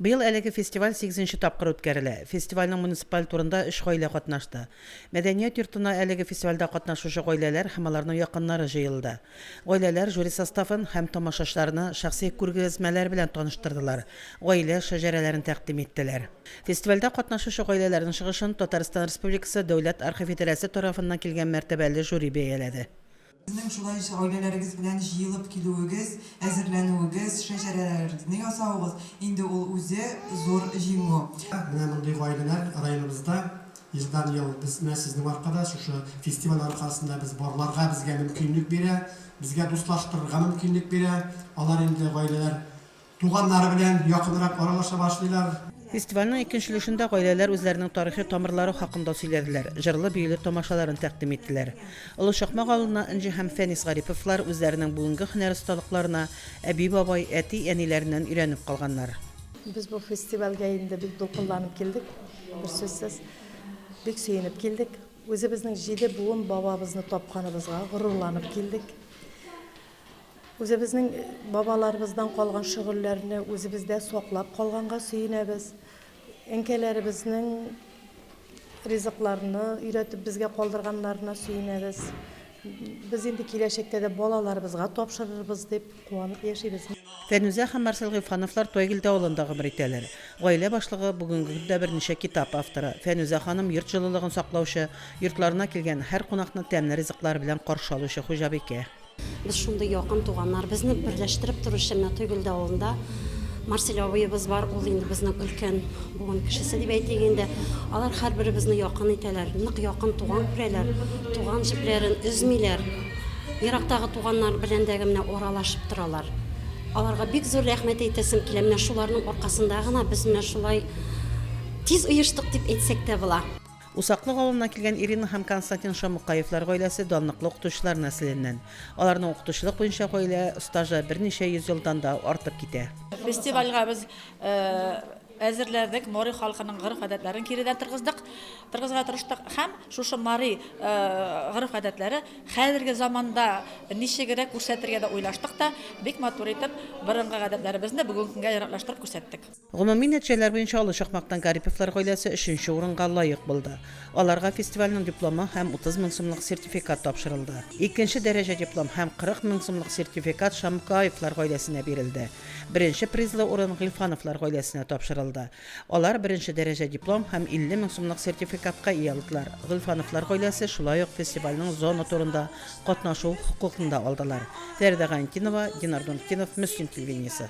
Быел әлеге фестиваль сигезенче тапкыр үткәрелә. Фестивальнең муниципаль турында өч гаилә катнашты. Мәдәният йортына әлеге фестивальдә катнашучы гаиләләр һәм аларның якыннары җыелды. Гаиләләр жюри составын һәм тамашачыларны шәхси күргәзмәләр белән таныштырдылар, гаилә шәҗәрәләрен тәкъдим иттеләр. Фестивальдә катнашучы гаиләләрнең чыгышын Татарстан Республикасы Дәүләт архив идарәсе тарафыннан килгән мәртәбәле жюри бәяләде. Сезнең шулай гаиләләрегез белән җыелып килүегез, әзерләнүегез, шәҗәрәләрегезне ясавыгыз, инде ул үзе зур җиңү. Менә мондый гаиләләр районыбызда елдан-ел без менә сезнең аркада, шушы фестиваль аркасында без барларга безгә мөмкинлек бирә, безгә дуслаштырырга мөмкинлек бирә. Алар инде гаиләләр Туганнары белән якынрак аралаша башлыйлар. Фестивальнең икенче өлешендә гаиләләр үзләренең тарихи тамырлары хакында сөйләделәр, җырлы-биюле тамашаларын тәкъдим иттеләр. Олы Чакмак авылыннан Энҗе һәм Фәнис Гариповлар үзләренең бүгенге һөнәр осталыкларына әби-бабай, әти-әниләреннән өйрәнеп калганнар. Без бу фестивальгә инде бик дулкынланып килдек, берсүзсез, бик сөенеп килдек. Үзебезнең җиде буын бабабызны тапканыбызга горурланып килдек. Үзебезнең бабаларыбыздан калган шөгыльләрне үзебездә саклап калганга сөенәбез. Әнкәләребезнең ризыкларны өйрәтеп безгә калдырганнарына сөенәбез. Без инде киләчәктә дә балаларыбызга тапшырырбыз дип куанып яшибез. Фәнүзә һәм Марсель Гыйльфановлар Тойгелде авылында гомер итәләр. Гаилә башлыгы, бүгенге көндә берничә китап авторы. Фәнүзә ханым йорт җылылыгын саклаучы, йортларына килгән һәр кунакны тәмле ризыклар белән каршы алучы хуҗабикә. Без шундый якын туганнар. Безне берләштереп торучы менә Тойгелде авылында Марсель абыебыз бар. Ул инде безнең өлкән буын кешесе дип әйтик инде. Алар һәрберебезне якын итәләр, нык якын туган күрәләр, туган җепләрен өзмиләр. Ерактагы туганнар белән дә менә аралашып торалар. Аларга бик зур рәхмәт әйтәсем килә. Менә шуларның аркасында гына без менә шулай тиз оештык дип әйтсәк тә була. Усаклык авылыннан килгән Ирина һәм Константин Шамукаевлар гаиләсе данлыклы укытучылар нәселеннән. Аларның укытучылык буенча гаилә стажы берничә йөз елдан да артып китә. Фестивальгә без әзерләдек, мари халкының гореф-гадәтләрен киредән торгыздык, торгызырга тырыштык һәм шушы мари гореф-гадәтләре хәзерге заманда ничегрәк күрсәтергә дә уйлаштык та, бик матур итеп борынгы гадәтләребезне бүгенге көнгә яраклаштырып күрсәттек. Гомуми нәтиҗәләр буенча Олы Чакмактан Гариповлар гаиләсе өченче урынга лаек булды. Аларга фестивальнең дипломы һәм 30 мең сумлык сертификат тапшырылды. Икенче дәрәҗә диплом һәм 40 мең сумлык сертификат Шамкаевлар гаиләсенә бирелде. Беренче призлы урын Гыйльфановлар гаиләсенә тапшырылды. Алар беренче дәрәҗә диплом һәм 50 мең сумлык сертификатка ия алдылар. Гыйльфановлар гаиләсе шулай ук фестивальнең зона турында катнашу хокукын да алдылар. Фәридә Гайнтинова, Динар Нуртдинов, Мөслим телевидениесе.